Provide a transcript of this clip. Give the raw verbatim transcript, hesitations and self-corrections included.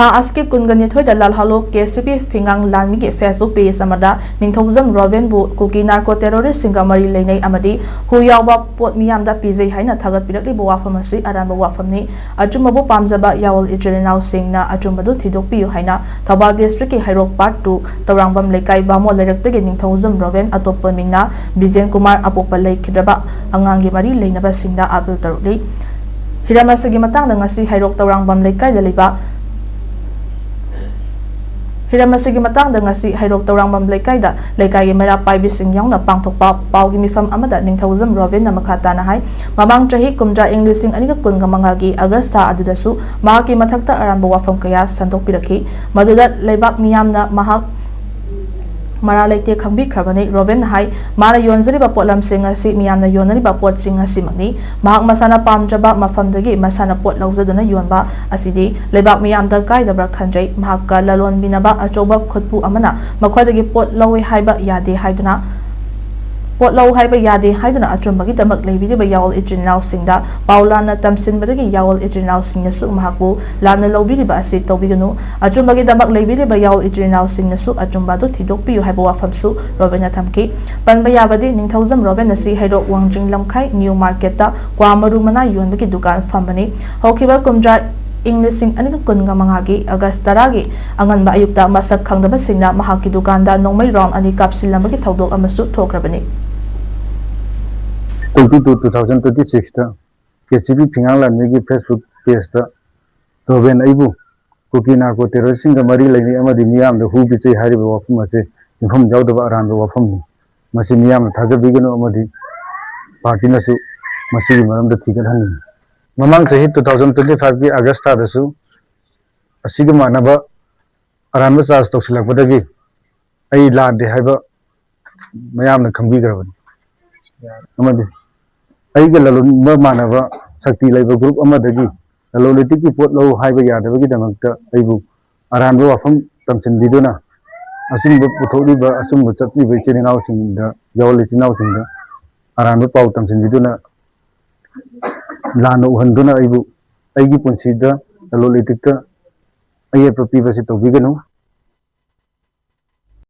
ꯊꯥ ꯑꯁꯤꯒꯤ ꯀꯨꯟꯒ ꯅꯤꯊꯣꯏꯗ ꯂꯥꯜꯍꯧꯂꯨꯞ ꯀꯦ ꯁꯤ ꯄꯤ ꯐꯤꯉꯥꯡ ꯂꯥꯟꯃꯤꯒꯤ Facebook page ꯑꯃꯗ ꯅꯤꯡꯊꯧꯖꯝ ꯔꯣꯕꯦꯟꯕꯨ ꯀꯨꯀꯤ narco terrorist ꯁꯤꯡꯒ ꯃꯔꯤ ꯂꯩꯅꯩ ꯑꯃꯗꯤ ꯍꯨ ꯌꯥꯎꯕ ꯄꯣꯠ ꯃꯤꯌꯥꯝꯗ ꯄꯤꯖꯩ ꯍꯥꯏꯅ ꯊꯥꯒꯠꯄꯤꯔꯛꯂꯤꯕ ꯋꯥꯐꯝ ꯑꯁꯤ ꯑꯔꯥꯟꯕ ꯋꯥꯐꯝꯅꯤ꯫ ꯑꯆꯨꯝꯕꯕꯨ ꯄꯥꯝꯖꯕ ꯌꯥꯑꯣꯜ ꯏꯆꯤꯜ ꯏꯅꯥꯎꯁꯤꯡꯅ ꯑꯆꯨꯝꯕꯗꯨ ꯊꯤꯗꯣꯛꯄꯤꯌꯨ ꯍꯥꯏꯅ ꯊꯧꯕꯥꯜ district ꯀꯤ ꯍꯩꯔꯣꯛ Part two ꯇꯧꯔꯥꯡꯕꯝ ꯂꯩꯀꯥꯏ ꯕꯥꯃꯣꯟ ꯂꯩꯔꯛꯇꯒꯤ ꯅꯤꯡꯊꯧꯖꯝ ꯔꯣꯕꯦꯟ, ꯑꯇꯣꯞꯄ ꯃꯤꯡꯅ ꯕꯤꯖꯦꯟ ꯀꯨꯃꯥꯔ, ꯑꯄꯣꯛꯄ ꯂꯩꯈꯤꯗ꯭ꯔꯕ ꯑꯉꯥꯡꯒꯤ ꯃꯔꯤ ꯂꯩꯅꯕꯁꯤꯡꯗ appeal ꯇꯧꯔꯛꯂꯤ꯫ ꯍꯤꯔꯝ ꯑꯁꯤꯒꯤ ꯃꯇꯥꯡꯗ ꯉꯁꯤ ꯍꯩꯔꯣꯛ ꯇꯧꯔꯥꯡꯕꯝ ꯂꯩꯀꯥꯏꯗ ꯂꯩꯕ ꯍꯤꯔꯝ ꯑꯁꯤꯒꯤ ꯃꯇꯥꯡꯗ ꯉꯁꯤ ꯍꯩꯔꯣꯛ ꯇꯧꯔꯥꯡꯕꯝ ꯂꯩꯀꯥꯏꯗ ꯂꯩꯀꯥꯏꯒꯤ ꯃꯩꯔꯥ ꯄꯥꯏꯕꯤꯁꯤꯡ ꯌꯥꯎꯅ ꯄꯥꯡꯊꯣꯛꯄ ꯄꯥꯎꯒꯤ ꯃꯤꯐꯝ ꯑꯃꯗ ꯅꯤꯡꯊꯧꯖꯝ ꯔꯣꯕꯤꯟꯅ ꯃꯈꯥ ꯇꯥꯅ ꯍꯥꯏ, ꯃꯃꯥꯡ ꯆꯍꯤ ꯀꯨꯝꯖꯥ ꯏꯪ ꯂꯤꯁꯤꯡ ꯑꯅꯤꯒ ꯀꯨꯟꯒ ꯃꯉꯥꯒꯤ ꯑꯥꯒꯁ ꯊꯥ ꯑꯗꯨꯗꯁꯨ ꯃꯍꯥꯛꯀꯤ ꯃꯊꯛꯇ ꯑꯔꯥꯟꯕ ꯋꯥꯐꯝ ꯀꯌꯥ ꯁꯟꯗꯣꯛꯄꯤꯔꯛꯈꯤ꯫ ꯃꯗꯨꯗ ꯂꯩꯕꯥꯛ ꯃꯤꯌꯥꯝꯅ ꯃꯍꯥꯛ ꯃꯔꯥ ꯂꯩꯇꯦ ꯈꯪꯕꯤꯈ꯭ꯔꯕꯅꯤ꯫ ꯔꯣꯕꯤꯟꯅ ꯍꯥꯏ, ꯃꯥꯅ ꯌꯣꯟꯖꯔꯤꯕ ꯄꯣꯠꯂꯝꯁꯤꯡ ꯑꯁꯤ ꯃꯤꯌꯥꯝꯅ ꯌꯣꯟꯅꯔꯤꯕ ꯄꯣꯠꯁꯤꯡ ꯑꯁꯤꯃꯛꯅꯤ꯫ ꯃꯍꯥꯛ ꯃꯁꯥꯅ ꯄꯥꯝꯖꯕ ꯃꯐꯝꯗꯒꯤ ꯃꯁꯥꯅ ꯄꯣꯠ ꯂꯧꯖꯗꯨꯅ ꯌꯣꯟꯕ ꯑꯁꯤꯗꯤ ꯂꯩꯕꯥꯛ ꯃꯤꯌꯥꯝꯗ ꯀꯥꯏꯗꯕ꯭ꯔꯥ ꯈꯟꯖꯩ꯫ ꯃꯍꯥꯛꯀ ꯂꯂꯣꯟꯕꯤꯅꯕ ꯑꯆꯧꯕ ꯈꯨꯠꯄꯨ ꯑꯃꯅ ꯃꯈꯣꯏꯗꯒꯤ ꯄꯣꯠ ꯂꯧꯏ ꯍꯥꯏꯕ ꯌꯥꯗꯦ ꯍꯥꯏꯗꯨꯅ, ꯄꯣꯠ ꯂꯧ ꯍꯥꯏꯕ ꯌꯥꯗꯦ ꯍꯥꯏꯗꯨꯅ ꯑꯆꯨꯝꯕꯒꯤꯗꯃꯛ ꯂꯩꯕꯤꯔꯤꯕ ꯌꯥꯑꯣꯜ ꯏꯆꯤꯜ ꯏꯅꯥꯎꯁꯤꯡꯗ ꯄꯥꯎ ꯂꯥꯟꯅ ꯇꯝꯁꯤꯟꯕꯗꯒꯤ ꯌꯥꯑꯣꯜ ꯏꯆꯤꯜ ꯏꯅꯥꯎꯁꯤꯡꯅꯁꯨ ꯃꯍꯥꯛꯄꯨ ꯂꯥꯟꯅ ꯂꯧꯕꯤꯔꯤꯕ ꯑꯁꯤ ꯇꯧꯕꯤꯒꯅꯨ꯫ ꯑꯆꯨꯝꯕꯒꯤꯗꯃꯛ ꯂꯩꯕꯤꯔꯤꯕ ꯌꯥꯑꯣꯜ ꯏꯆꯤꯜ ꯏꯅꯥꯎꯁꯤꯡꯅꯁꯨ ꯑꯆꯨꯝꯕ ꯑꯗꯨ ꯊꯤꯗꯣꯛꯄꯤꯌꯨ ꯍꯥꯏꯕ ꯋꯥꯐꯝꯁꯨ ꯔꯣꯕꯤꯟꯅ ꯊꯝꯈꯤ꯫ ꯄꯟꯕ ꯌꯥꯕꯗꯤ ꯅꯤꯡꯊꯧꯖꯝ ꯔꯣꯕꯤꯟ ꯑꯁꯤ ꯍꯩꯔꯣꯛ ꯋꯥꯡꯖꯤꯡ ꯂꯝꯈꯥꯏ ꯅ꯭ꯌꯨ ꯃꯥꯔꯀꯦꯠꯇ ꯀ꯭ꯋꯥ ꯃꯔꯨ ꯃꯅꯥ ꯌꯣꯟꯕꯒꯤ ꯗꯨꯀꯥꯟ ꯐꯝꯕꯅꯤ꯫ ꯍꯧꯈꯤꯕ ꯀꯨꯝꯖꯥ ꯏꯪ ꯂꯤꯁꯤꯡ ꯑꯅꯤꯒ ꯀꯨꯟꯒ ꯃꯉꯥꯒꯤ ꯑꯥꯒꯁ ꯇꯔꯥꯒꯤ ꯑꯉꯟꯕ ꯑꯌꯨꯛꯇ ꯃꯁꯛ ꯈꯪꯗꯕꯁꯤꯡꯅ ꯃꯍꯥꯛꯀꯤ ꯗꯨꯀꯥꯟꯗ ꯅꯣꯡꯃꯩ round ꯑꯅꯤ ꯀꯥꯞꯁꯤꯜꯂꯝꯕꯒꯤ ꯊꯧꯗꯣꯛ ꯑꯃꯁꯨ ꯊꯣꯛꯈ꯭ꯔꯕꯅꯤ꯫ Twenty two two thousand twenty six ꯇ ꯀꯦ ꯁꯤ ꯄꯤ ꯐꯤꯉꯥꯡ ꯂꯥꯟꯃꯤꯒꯤ Facebook page ꯇ ꯔꯣꯕꯦꯟ ꯑꯩꯕꯨ ꯀꯨꯀꯤ narco terrorist ꯁꯤꯡꯒ ꯃꯔꯤ ꯂꯩꯅꯩ ꯑꯃꯗꯤ ꯃꯤꯌꯥꯝꯗ ꯍꯨ ꯄꯤꯖꯩ ꯍꯥꯏꯔꯤꯕ ꯋꯥꯐꯝ ꯑꯁꯤ ꯌꯨꯝꯐꯝ ꯌꯥꯎꯗꯕ ꯑꯔꯥꯟꯕ ꯋꯥꯐꯝꯅꯤ꯫ ꯃꯁꯤ ꯃꯤꯌꯥꯝꯅ ꯊꯥꯖꯕꯤꯒꯅꯨ ꯑꯃꯗꯤ party ꯅꯁꯨ ꯃꯁꯤꯒꯤ ꯃꯔꯝꯗ ꯊꯤꯒꯠꯍꯟꯅꯤꯡꯏ꯫ ꯃꯃꯥꯡ ꯆꯍꯤ two thousand twenty five ꯀꯤ ꯑꯥꯒꯁ ꯊꯥꯗꯁꯨ ꯑꯁꯤꯒ ꯃꯥꯟꯅꯕ ꯑꯔꯥꯟꯕ charge ꯇꯧꯁꯤꯜꯂꯛꯄꯗꯒꯤ ꯑꯩ ꯂꯥꯟꯗꯦ ꯍꯥꯏꯕ ꯃꯌꯥꯝꯅ ꯈꯪꯕꯤꯈ꯭ꯔꯕꯅꯤ꯫ ꯑꯃꯗꯤ ꯑꯩꯒ ꯂꯂꯣꯟꯕ ꯃꯥꯟꯅꯕ ꯁꯛꯇꯤ ꯂꯩꯕ group ꯑꯃꯗꯒꯤ ꯂꯂꯣꯟ ꯏꯇꯤꯛꯀꯤ ꯄꯣꯠ ꯂꯧ ꯍꯥꯏꯕ ꯌꯥꯗꯕꯒꯤꯗꯃꯛꯇ ꯑꯩꯕꯨ ꯑꯔꯥꯟꯕ ꯋꯥꯐꯝ ꯇꯝꯁꯤꯟꯕꯤꯗꯨꯅ ꯑꯆꯨꯝꯕ ꯄꯨꯊꯣꯛꯂꯤꯕ, ꯑꯆꯨꯝꯕ ꯆꯠꯂꯤꯕ ꯏꯆꯤꯜ ꯏꯅꯥꯎꯁꯤꯡꯗ, ꯌꯥꯑꯣꯜ ꯏꯆꯤꯜ ꯏꯅꯥꯎꯁꯤꯡꯗ ꯑꯔꯥꯟꯕ ꯄꯥꯎ ꯇꯝꯁꯤꯟꯕꯤꯗꯨꯅ ꯂꯥꯟꯅ ꯎꯍꯟꯗꯨꯅ ꯑꯩꯕꯨ ꯑꯩꯒꯤ ꯄꯨꯟꯁꯤꯗ ꯂꯂꯣꯟ ꯏꯇꯤꯛꯇ ꯑꯌꯦꯠꯄ ꯄꯤꯕꯁꯤ ꯇꯧꯕꯤꯒꯅꯨ꯫